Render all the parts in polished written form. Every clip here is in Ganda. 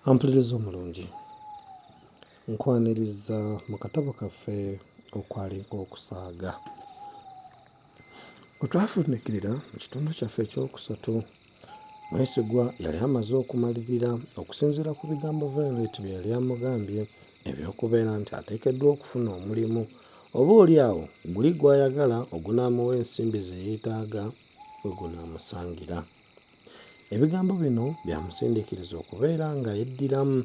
Ampuliriza omulungi, nkwaniriza mu katabo kaffe okwalinga okusaaga. Bwe twafundikirira mu kitundu kyaffe ekyokusatu, Mwesigwa yali amaze okumalirira okusinziira ku bigambo Violet bye yali amugambye eby'okubeera nti ateekeddwa okufuna omulimu oba oli awo guli gw'ayagala ogunaamuwa ensimbi ze yeetaaga we gunaamusangira. Ebigambo bino byamusindiikiriza okubeera nga yeddiramu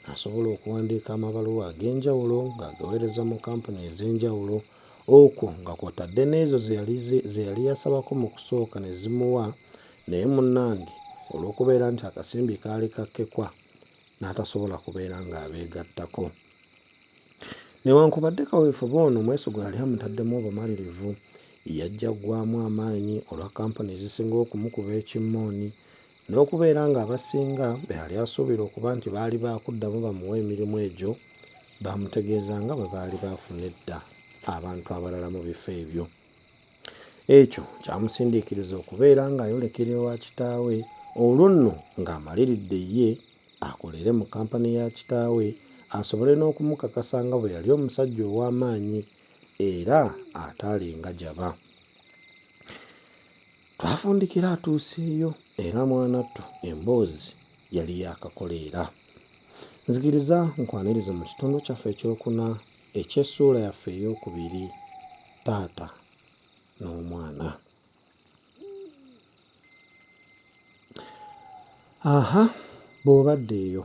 n'asobola okuwandiika amabaluwa ag'enjawulo ng'agaweereza mu kkampuni ez'enjawulo okwo nga kw'otadde n'ezo ze yali yasabako mu kusooka ne zimuwa naye munnange olw'okubeera nti akasimbi kaali kakkekwa n'atasobola kubeera ng'abeegattako. Newankubadde kaweefube ono Mwesigwa yali amutaddemu obumalirivu, yajja aggwaamu amaanyi olwa kkampuni ezisinga okumukuba ekimmooni n'okubeera ng'abasinga be yali asuubira okuba nti baali baakuddamu bamuwe emirimu egyo baamutegeeza nga bwe baali baafuna edda abantu abalala mu bifo ebyo. Ekyo kyamusindiikiriza okubeera ng'ayolekera ewa kitaawe olwo nno ng'amaliridde ye akolere mu kkampani ya kitaawe asobole n'okumukakasa nga bwe yali omusajja ow'amaanyi era ataalinga jaba. Twafundikira atuuseeyo era mwanattu emboozi yali yaakakoleera. Nzikiriza nkwanirize mu kitundu kyaffe ekyokuna eky'essuula yaffe ey'okubiri, Taata n'Omwana. Aha, bw'obadde eyo.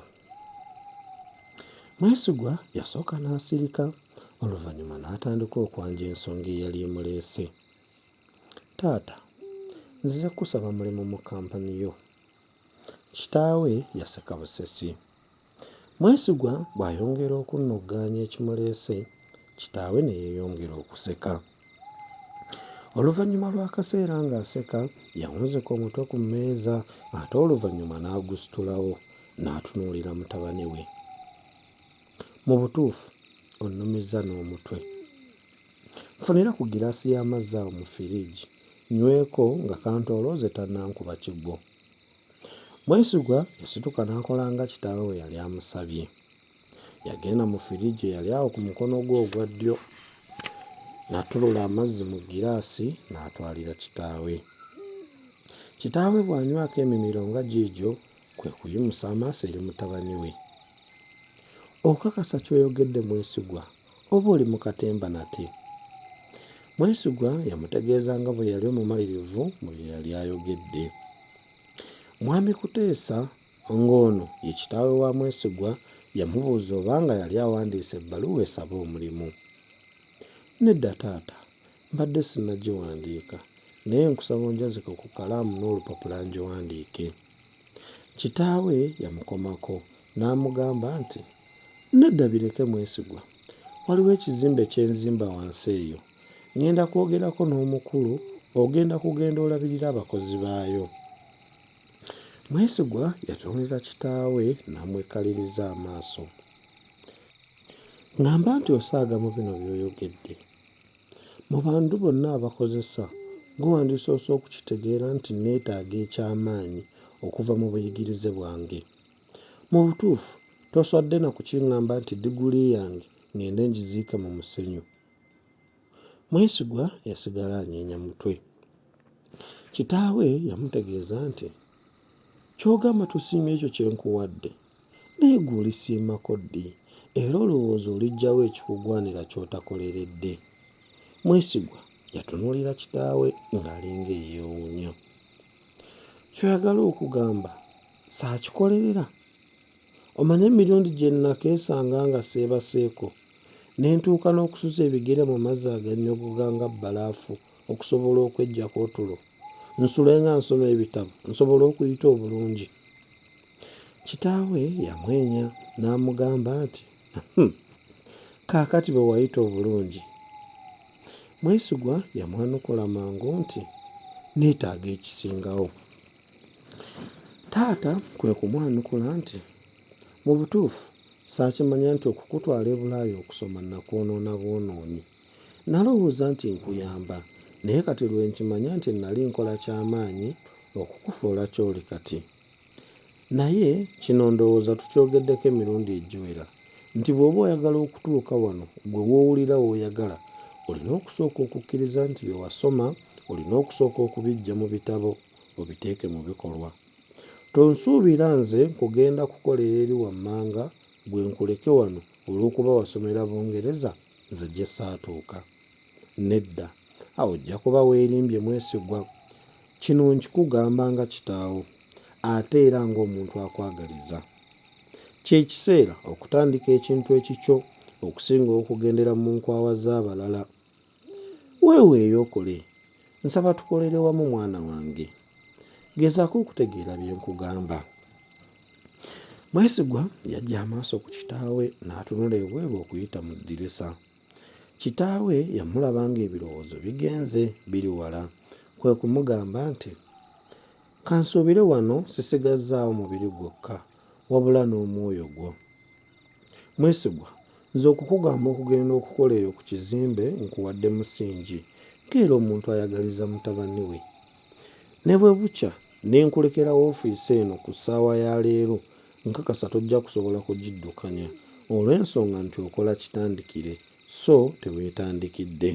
Mwesigwa yasooka n'asirika oluvannyuma n'atandika okwanja ensonga eyali emuleese. Taata, nzize kukusaba mulimu mu kkampani yo. Kitaawe yaseka busesi. Mwesigwa bw'ayongera okunnoggaanya ekimuleese, kitaawe ne yeeyongera okuseka. Oluvannyuma lw'akaseera ng'aseka, yawunzika omutwe ku mmeeza ate oluvannyuma n'agusitulawo n'atunuulira mutabani we. Mu butuufu onnumizza n'omutwe. Nfunira ku giraasi y'amazzi awo mu firiigi nyweko nga kantoolooze tannankuba kigwo. Mwesigwa yasituka n'akola nga kitaawe bwe yali amusabye. Yagenda mu firiigi eyali awo ku mukono gwe ogwa ddyo n'attulula amazzi mu giraasi n'atwalira kitaawe. Kitaawe bw'anywako emimiro nga giigyo kwe kuyimusa amaaso eri mutabani we. Okakasa ky'oyogedde Mwesigwa oba oli mu katemba nate? Mwesigwa yamutegeeza nga bwe yali omumalirivu mu bye yali ayogedde. Mwami Kuteesa ng'ono ye kitaawe wa Mwesigwa yamubuuza oba nga yali awandiise ebbaluwa esaba omulimu. Nedda taata, mbadde sinnagiwandiika naye nkusaba onjazike ku kkalaamu n'olupapula ngiwandiike. Kitaawe yamukomako n'amugamba nti, Nedda bireke Mwesigwa. Waliwo ekizimbe kye nzimba wansi eyo. Ŋŋenda kwogerako n'omukulu ogenda kugenda olabirire abakozi baayo. Mwesigwa yatunuulira kitaawe n'amwekaliriza amaaso. Ŋŋamba nti osaaga mu bino by'oyogedde. Mu bantu bonna abakozesa, ggwe wandisoose okukitegeera nti nneetaaga eky'amaanyi okuva mu buyigirize bwange. Mu butuufu, toswadde na kukiŋŋamba nti diguli yange ŋŋende ngiziike mu musenyu? Mwesigwa yasigala anyeenya mutwe. Kitaawe yamutegeeza nti, Ky'ogamba tosiimye ekyo kye nkuwadde? Naye ggwe olisiimako ddi? Era olowooza oliggya wa ekikugwanira ky'otakoleredde? Mwesigwa yatunuulira kitaawe ng'alinga eyeewuunya. Ky'oyagala okugamba saakikolerera? Omanyi emirundi gye nnakeesanga nga seebaseeko ne ntuuka n'okusuza ebigere mu mazzi agannyogoga nga bbalaafu okusobola okweggyako otulo nsule nga nsoma ebitabo nsobole okuyita obulungi? Kitaawe yamwenya n'amugamba nti, hmm, kaakati bwe wayita obulungi. Mwesigwa yamwanukula mangu nti, neetaaga ekisingawo. Taata kwe kumwanukula nti, mu butuufu saakimanya nti okukutwala e Bulaaya okusoma nakwonoona bwonoonyi. Nalowooza nti nkuyamba naye kati lwe nkimanya nti nali nkola ky'amaanyi okukufuula ky'oli kati. Naye kino ndowooza tukyogeddeko emirundi egiwera nti bw'oba oyagala okutuuka wano ggwe w'owulira w'oyagala, olina okusooka okukkiriza nti bye wasoma olina okusooka okubiggya mu bitabo obiteeke mu bikolwa. Tonsuubira nze kugenda kukolera eri wammanga ggwe nkuleke wano olw'okuba wasomera Bungereza nze gye ssaatuuka. Nedda, awo ojja kuba weerimbye Mwesigwa. Kino nkikugamba nga kitaawo ate era ng'omuntu akwagaliza. Kye kiseera okutandika ekintu ekikyo okusinga okugendera mu nkwawa z'abalala. Weeweeyo okole. Nsaba tukolere wamu mwana wange. Gezaako okutegeera bye nkugamba. Mwesigwa yaggya amaaso ku kitaawe n'atunula ebweru okuyita mu ddirisa. Kitaawe yamulaba ng'ebirowoozo bigenze biri wala kwe kumugamba nti, Kansuubire wano sisigazzaawo mubiri gwokka wabula n'omwoyo gwo. Mwesigwa, nze okukugamba okugenda okukola eyo ku kizimbe nkuwadde musingi ng'era omuntu ayagaliza mutabani we. Ne bwe bukya ne nkulekera woofiisi eno ku ssaawa ya leero nkakasa tojja kusobola kugiddukanya olw'ensonga nti okola kitandikire so teweetandikidde.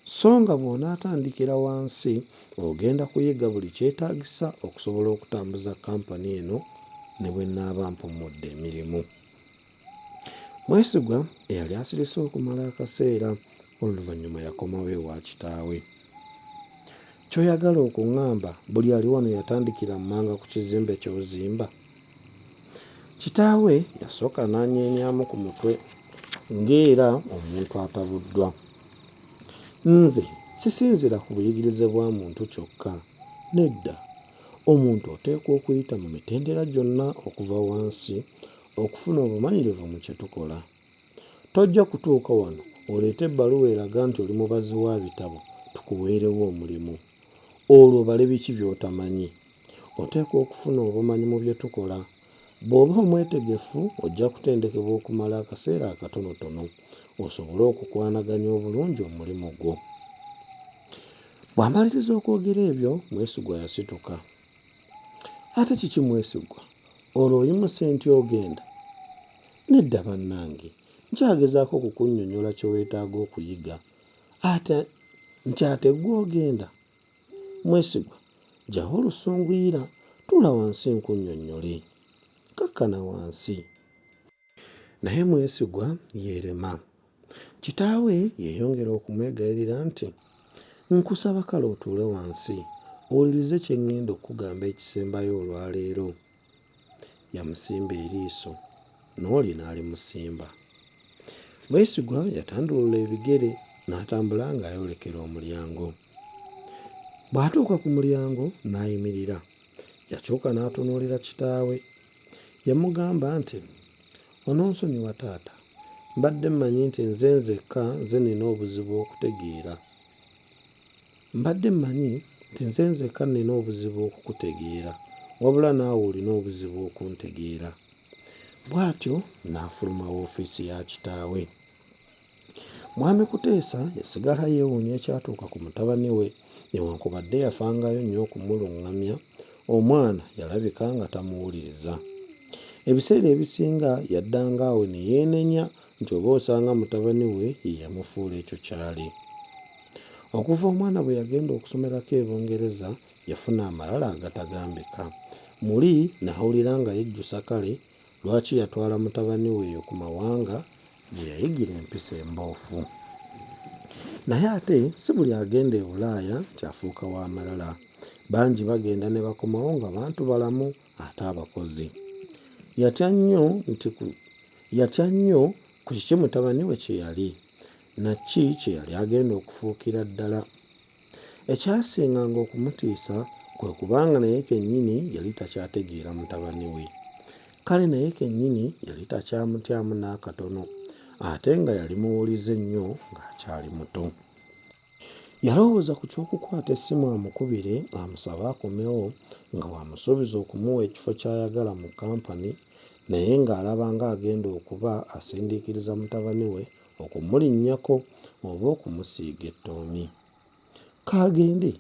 So nga bw'onaatandikira wansi ogenda kuyiga buli kyetaagisa okusobola okutambuza kkampani eno ne bwe nnaaba mpummudde emirimu. Mwesigwa eyali asirise okumala akaseera oluvannyuma yakomawo ewa kitaawe. Ky'oyagala okung'amba buli ali wano yatandikira mmanga ku kizimbe ky'ozimba? Kitaawe yasooka n'anyeenyamu ku mutwe ng'era omuntu atabuddwa. Nze sisinziira ku buyigirize bwa muntu kyokka, nedda. Omuntu oteekwa okuyita mu mitendera gyonna okuva wansi okufuna obumanyirivu mu kye tukola. Tojja kutuuka wano oleete ebbaluwa eraga nti oli mubazi wa bitabo tukuweerewo omulimu. Olwo obale biki by'otamanyi? Oteekwa okufuna obumanyi mu bye tukola. Bw'oba omwetegefu ojja kutendekebwa okumala akaseera akatonotono osobole okukwanaganya obulungi omulimu gwo. Bw'amaliriza okwogera ebyo, Mwesigwa yasituka. Ate kiki Mwesigwa? Olwo oyimuse nti ogenda? Nedda bannange, nkyagezaako kukunnyonnyola kye weetaaga okuyiga. Ate nti ate ggwe ogenda? Mwesigwa, ggyawo olusunguyira, tuula wansi nkunnyonnyole. Kkakkana wansi. Naye Mwesigwa yeerema. Kitaawe yeeyongera okumwegayirira nti, Nkusaba kale otuule wansi owulirize kye ŋŋenda okukugamba ekisembayo olwa leero. Yamusimba eriiso, n'oli n'alimusimba. Mwesigwa yatandulula ebigere n'atambula ng'ayolekera omulyango. Bw'atuuka ku mulyango n'ayimirira. Yakyuka n'atunuulira kitaawe. Yamugamba nti, Ononsonyiwa taata, mbadde mmanyi nti nze nzekka nze nnina obuzibu okutegeera. Mbadde mmanyi nti nze nzekka nnina obuzibu okukutegeera, wabula naawe olina obuzibu okuntegeera. Bw'atyo n'afuluma woofiisi ya kitaawe. Mwami Kuteesa yasigala yeewuunya ekyatuuka ku mutabani we. Newankubadde yafangayo nnyo okumulungamya, omwana yalabika nga tamuwuliriza. Ebiseera ebisinga yaddanga awo ne yeenenya nti oba osanga mutabani we ye yamufuula ekyo ky'ali. Okuva omwana bwe yagenda okusomerako e Bungereza yafuna amalala agatagambika. Muli n'awulira nga yejjusa kale lwaki yatwala mutabani we eyo ku mawanga gye yayigira empisa emboofu. Naye ate si buli agenda e Bulaaya nti afuuka wa malala. Bangi bagenda ne bakomawo nga bantu balamu ate abakozi. Yatya nnyo nti ku yatya nnyo ku kiki mutabani we kye yali, na ki kye yali agenda okufuukira ddala. Ekyasinganga okumutiisa kwe kuba nga naye kennyini yali takyategeera mutabani we. Kale naye kennyini yali takyamutyamu n'akatono ate nga yali muwulize nnyo ng'akyali muto. Yalowooza ku ky'okukwata essimu amukubire amusabe akomewo nga bw'amusuubiza okumuwa ekifo ky'ayagala mu kkampani naye ng'alaba ng'agenda okuba asindiikiriza mutabani we okumulinnyako oba okumusiiga ettoomi. K'agende,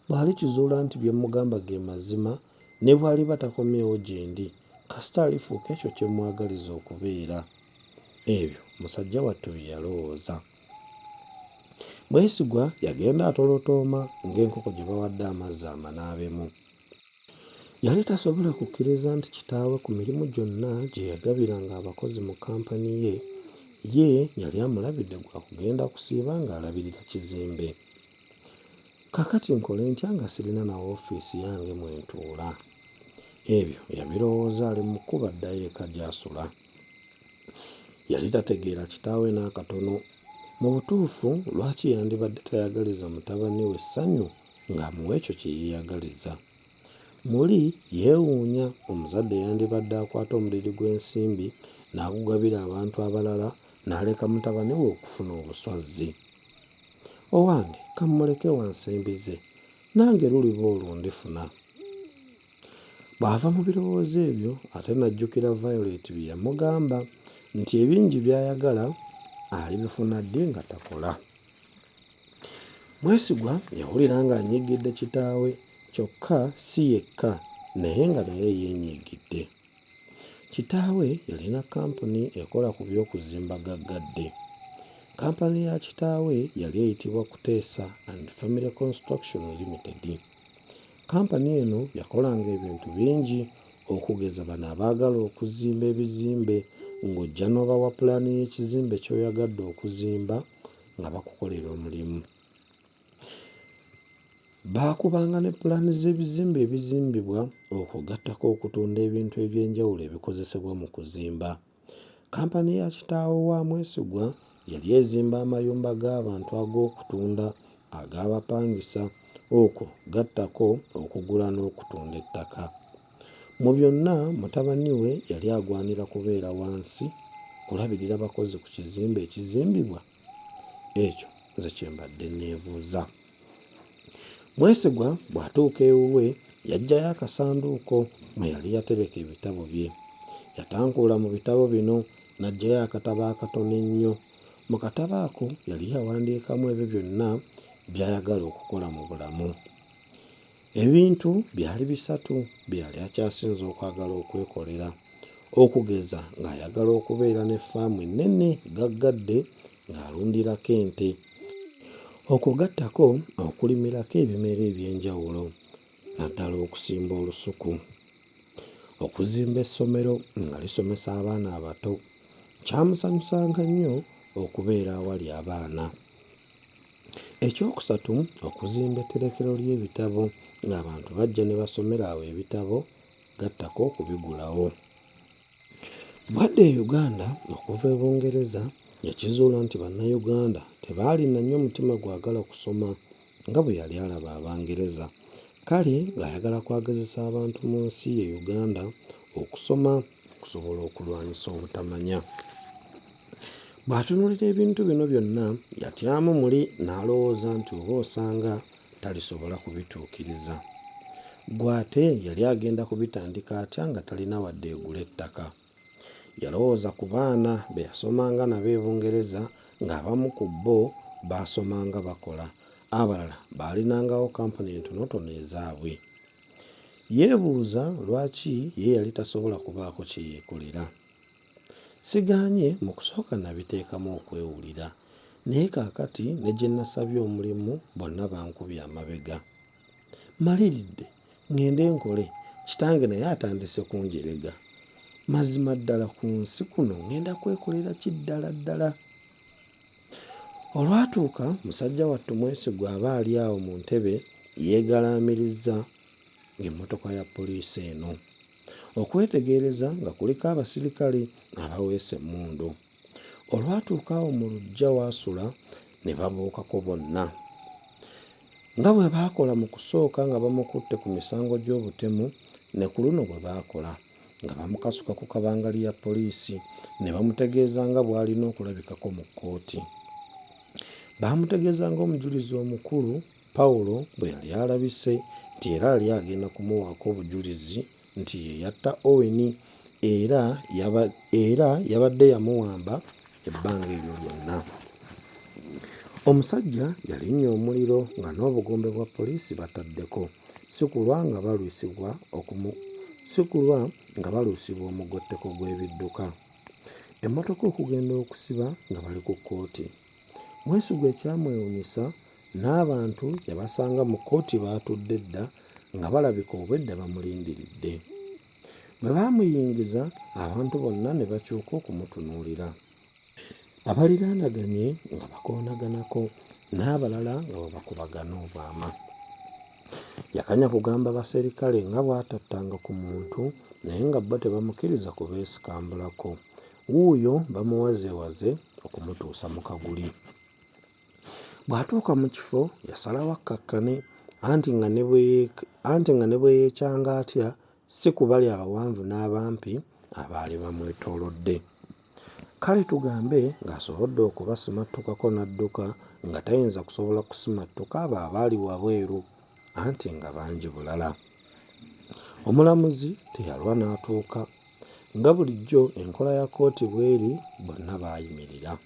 bw'alikizuula nti bye mmugamba ge mazima, Ne bw'aliba takomyewo gyendi, kasita alifuuka ekyo kye mmwagaliza okubeera. Ebyo musajja wattu bye yalowooza. Mwesigwa yagenda atolotooma ng'enkoko gye bawadde amazzi amanaabemu. Yali tasobola kukkiriza nti kitaawe ku mirimu gyonna gye yagabiranga abakozi mu kkampani ye, ye yali amulabidde gwa kugenda kusiiba ng'alabirira kizimbe. Kaakati nkole ntya nga sirina na woofiisi yange mwe ntuula? Ebyo yabirowooza ali mu kkubo addayo eka gy'asula. Yali tategeera kitaawe n'akatono. Mu butuufu lwaki yandibadde tayagaliza mutabani we ssanyu ng'amuwa ekyo kye yeeyagaliza? Muli yeewuunya omuzadde yandibadde akwata omudidi gw'ensimbi n'agugabira abantu abalala n'aleka mutabani we okufuna obuswazzi. Owange kammuleke wa nsimbi ze, nange luliba olwo ndifuna. Bw'ava mu birowoozo ebyo ate n'ajjukira Violet bye yamugamba nti ebingi by'ayagala alibifuna ddi nga takola. Mwesigwa yawulira ng'anyiigidde kitaawe kyokka si yekka naye nga naye yeenyiigidde. Kitaawe yalina kkampuni ekola ku by'okuzimba gaggadde. Kkampani ya kitaawe yali eyitibwa Kuteesa and Family Construction Limited. Kkampani eno yakolanga ebintu bingi okugeza bano abaagala okuzimba ebizimbe ng'ojja n'obawa pulaani y'ekizimbe ky'oyagadde okuzimba nga bakukolera omulimu. Baakubanga ne pulaani z'ebizimbe ebizimbibwa okwo gattako okutunda ebintu eby'enjawulo ebikozesebwa mu kuzimba. Kkampani ya kitaawe wa Mwesigwa yali ezimba amayumba g'abantu ag'okutunda, ag'abapangisa okwo gattako okugula n'okutunda ettaka. Mu byonna mutabani we yali agwanira kubeera wansi kulabirira bakozi ku kizimbe ekizimbibwa? Ekyo nze kye mbadde nneebuuza. Mwesigwa bw'atuuka ewuwe yaggyayo akasanduuko mwe yali yatereka ebitabo bye. Yatankuula mu bitabo bino n'aggyayo akatabo akatono ennyo. Mu katabo ako yali yawandiikamu ebyo byonna by'ayagala okukola mu bulamu. Ebintu byali bisatu bye yali akyasinze okwagala okwekolera. Okugeza ng'ayagala okubeera ne ffaamu ennene gaggadde ng'alundirako ente. Okwo gattako okulimirako ebimera eby'enjawulo naddala okusimba olusuku. Okuzimba essomero nga lisomesa abaana abato. Kyamusanyusanga nnyo okubeera awali abaana. Ekyokusatu, okuzimba etterekero ly'ebitabo ng'abantu bajja ne basomera awo ebitabo gattako okubigulawo. Bw'adda e Uganda okuva e Bungereza yakizuula nti Bannayuganda tebaalina nnyo mutima gwagala kusoma nga bwe yali alaba Abangereza. Kale ng'ayagala kwagazisa abantu mu nsi ye Uganda okusoma okusobola okulwanyisa obutamanya. Bw'atunuulira ebintu bino byonna yatyamu muli n'alowooza nti oba osanga talisobola kubituukiriza. Ggwe ate yali agenda kubitandika atya nga talina wadde egula ettaka? Yalowooza ku baana be yasomanga nabo e Bungereza ng'abamu ku bo baasomanga bakola, abalala baalinangawo kkampuni entonotono ezaabwe. Yeebuuza lwaki ye yali tasobola kubaako kye yeekolera. Sigaanye mu kusooka nabiteekamu okwewulira naye kaakati ne gye nasabye omulimu bonna bankubye amabega. Mmaliridde ng'ende nkole kitange naye atandise kunjerega. Mazima ddala ku nsi kuno ng'enda kwekolera ki ddala ddala? Olwatuuka musajja wattu Mwesigwa aba ali awo mu ntebe yeegalaamirizza ng'emmotoka ya poliisi eno. Okwetegereza nga kuliko abasirikale abaweese emmundu. Olwatuuka awo mu luggya w'asula ne babuukako bonna. Nga bwe baakola mu kusooka nga bamukutte ku misango gy'obutemu ne ku luno bwe baakola nga bamukasuka ku kabangali ya poliisi ne bamutegeeza nga bw'alina okulabikako mu kkooti. Baamutegeeza ng'omujulizi omukulu Paulo bwe yali alabise nti era yali agenda kumuwaako obujulizi nti ye yatta Owen era yaba era yabadde yamuwamba ebbanga eryo lyonna. Omusajja yalinnya omuliro nga n'obugombe bwa poliisi bataddeko si kulwa nga balwisibwa okumu si kulwa nga baluusibwa omugotteko gw'ebidduka. Emmotoka okugenda okusiba nga bali ku kkooti. Mwesigwa ekyamwewunyisa n'abantu yabasanga mu kkooti baatudde dda nga balabika obwedda bamulindiridde. Bwe baamuyingiza abantu bonna ne bakyuka okumutunuulira. Abaliraanaganye nga bakoonaganako n'abalala nga bwe bakubagana obwama. Yakanya kugamba baserikale nga bw'atattanga ku muntu naye nga bo tebamukkiriza kubeesikambulako. Wuuyo bamuwazeewaze okumutuusa mu kaguli. Bw'atuuka mu kifo yasalawo akkakkane anti nga ne bwe anti nga ne bwe yeecanga atya si ku bali abawanvu n'abampi abaali bamwetoolodde. Kale tugambe ng'asobodde okubasimattukako n'adduka nga tayinza kusobola kusimattuka abo abaali wabweru anti nga bangi bulala. Omulamuzi teyalwa n'atuuka. Nga bulijjo enkola ya kkooti bw'eri bonna baayimirira.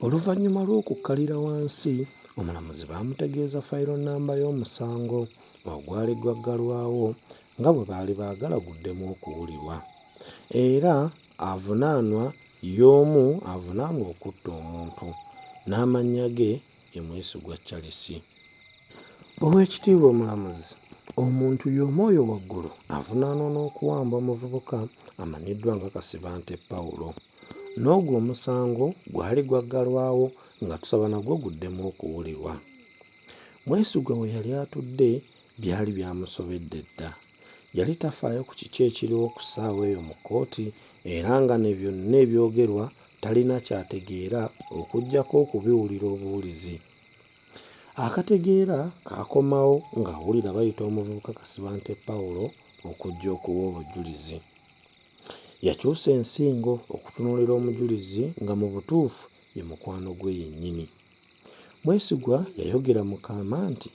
Oluvannyuma lw'okukkalira wansi, omulamuzi baamutegeeza fayiro nnamba y'omusango ogwali gwaggalwawo nga bwe baali baagala guddemu okuwulirwa. Era avunaanwa y'omu avunaanwa okutta omuntu n'amannya ge ye Mwesigwa Charles. Oweekitiibwa Omulamuzi, omuntu y'omu oyo waggulu avunaanwa n'okuwamba omuvubuka amanyiddwa nga Kasibante Paul. N'ogwo omusango gwali gwaggalwawo nga tusaba nagwo guddemu okuwulirwa. Mwesigwa we yali atudde byali byamusobedde dda. Yali tafaayo ku kiki ekiriwo ku ssaawa eyo mu kkooti era nga ne byonna ebyogerwa talina ky'ategeera okuggyako okubiwulira obuwulizi. Akategeera kaakomawo ng'awulira bayita omuvubuka Kasibante Paul okujja okuwa obujulizi. Yakyusa ensingo okutunuulira omujulizi nga mu butuufu ye mukwano gwe yennyini. Mwesigwa yayogera mu kaama nti,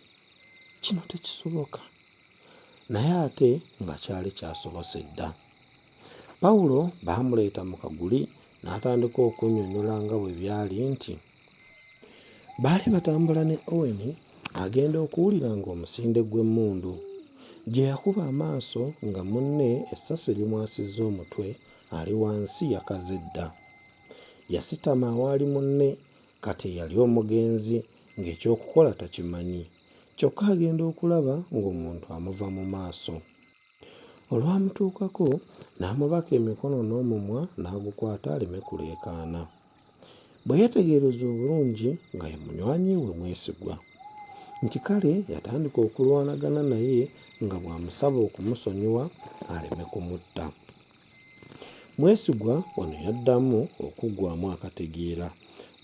Kino tekisoboka! Naye ate nga kyali kyasobose dda. Pawulo baamuleeta mu kaguli n'atandika okunnyonnyola nga bwe byali nti. Baali batambula ne Owen agenda okuwulira ng'omusinde gw'emmundu. Gye yakuba amaaso nga munne essasi limwasizza omutwe ali wansi yakaze dda. Yasitama awaali munne kati eyali omugenzi ng'ekyokukola takimanyi. Kyokka agenda okulaba ng'omuntu amuva mu maaso. Olwamutuukako n'amubaka emikono n'omumwa n'agukwata aleme kuleekaana. Bwe yeetegereza obulungi nga ye munywanyi we Mwesigwa. Nti kale yatandika okulwanagana naye nga bw'amusaba okumusonyiwa aleme kumutta. Mwesigwa wano yaddamu okuggwaamu akategeera.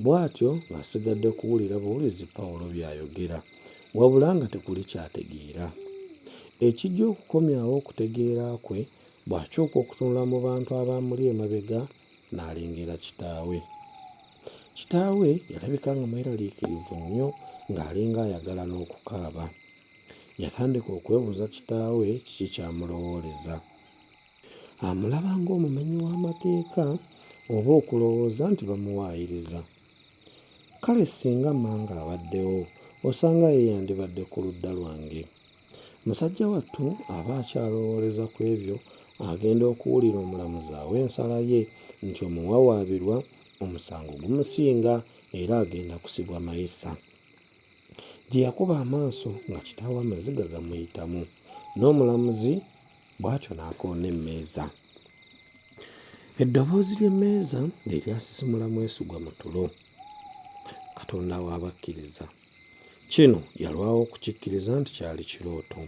Bw'atyo ng'asigadde kuwulira buwulizi Pawulo by'ayogera wabula nga tekuli ky'ategeera. Ekijja okukomyawo okutegeera kwe bw'akyuka okutunula mu bantu abamuli emabega n'alengera kitaawe. Kitaawe yalabika nga mweraliikirivu nnyo ng'alinga ayagala n'okukaaba. Yatandika okwebuuza kitaawe kiki ky'amulowooleza. Amulaba ng'omumenyi w'amateeka oba okulowooza nti bamuwaayiriza? Kale singa mmange abaddewo osanga ye yandibadde ku ludda lwange. Musajja wattu aba akyalowooleza ku ebyo agenda okuwulira omulamuzi awa ensala ye nti omuwawaabirwa omusango gumusinga era agenda kusibwa mayisa. Gye yakuba amaaso nga kitaawe amaziga gamuyitamu n'omulamuzi bw'atyo n'akoona emmeeza. Eddoboozi ly'emmeeza lye lyasisimula Mwesigwa mu tulo. Katonda w'abakkiriza. Kino yalwawo okukikkiriza nti kyali kirooto.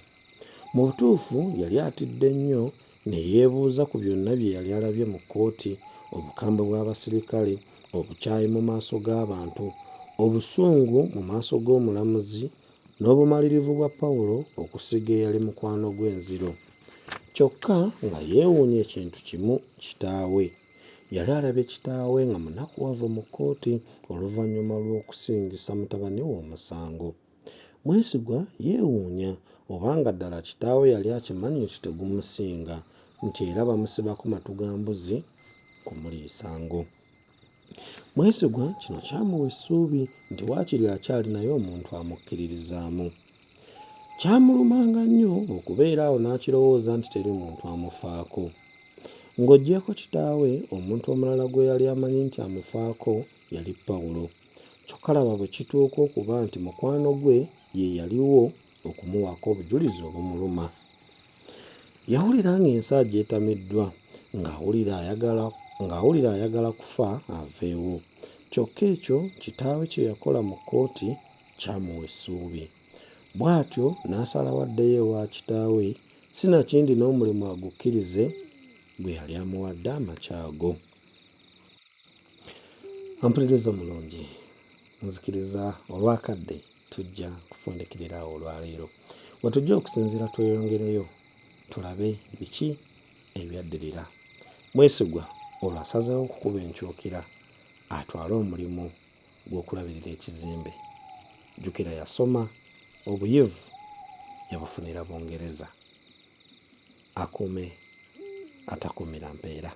Mu butuufu yali atidde nnyo ne yeebuuza ku byonna bye yali alabye mu kkooti, obukambwe bw'abasirikale, obukyayi mu maaso g'abantu, obusungu mu maaso g'omulamuzi, n'obumalirivu bwa Pawulo okusiiga eyali mukwano gwe enziro. Kyokka nga yeewuunya ekintu kimu, kitaawe. Yali alabye kitaawe nga munakuwavu mu kkooti oluvannyuma lw'okusingisa mutabani we omusango. Mwesigwa yeewuunya oba nga ddala kitaawe yali akimanyi nti tegumusinga nti era bamusibako matu ga mbuzi kumuliisa ngo. Mwesigwa kino kyamuwa essuubi nti waakiri akyalinayo omuntu amukkiririzaamu. Kyamulumanga nnyo okubeera awo n'akirowooza nti teri muntu amufaako. Ng'oggyeko kitaawe, omuntu omulala gwe yali amanyi nti amufaako yali Pawulo. Kyokka laba bwe kituuka okuba nti mukwano gwe ye yaliwo okumuwaako obujulizi obumuluma. Yawulira ng'ensi agyetamiddwa, ng'awulira ayagala ng'awulira ayagala kufa aveewo. Kyokka ekyo kitaawe kye yakola mu kkooti kyamuwa essuubi. Bw'atyo n'asalawo addeyo ewa kitaawe sinakindi n'omulimu agukkirize gwe yali amuwadde amakya ago. Ampuliriza omulungi, nzikiriza olw'akadde tujja kufundiikirira awo olwaleero. We tujja okusinziira tweyongereyo tulabe biki ebyaddirira. Mwesigwa olwo asazeewo okukuba enkyukira atwale omulimu gw'okulabirira ekizimbe. Jjukira yasoma, obuyivu yabufunira Bungereza. Akuume atakuumira mpeera.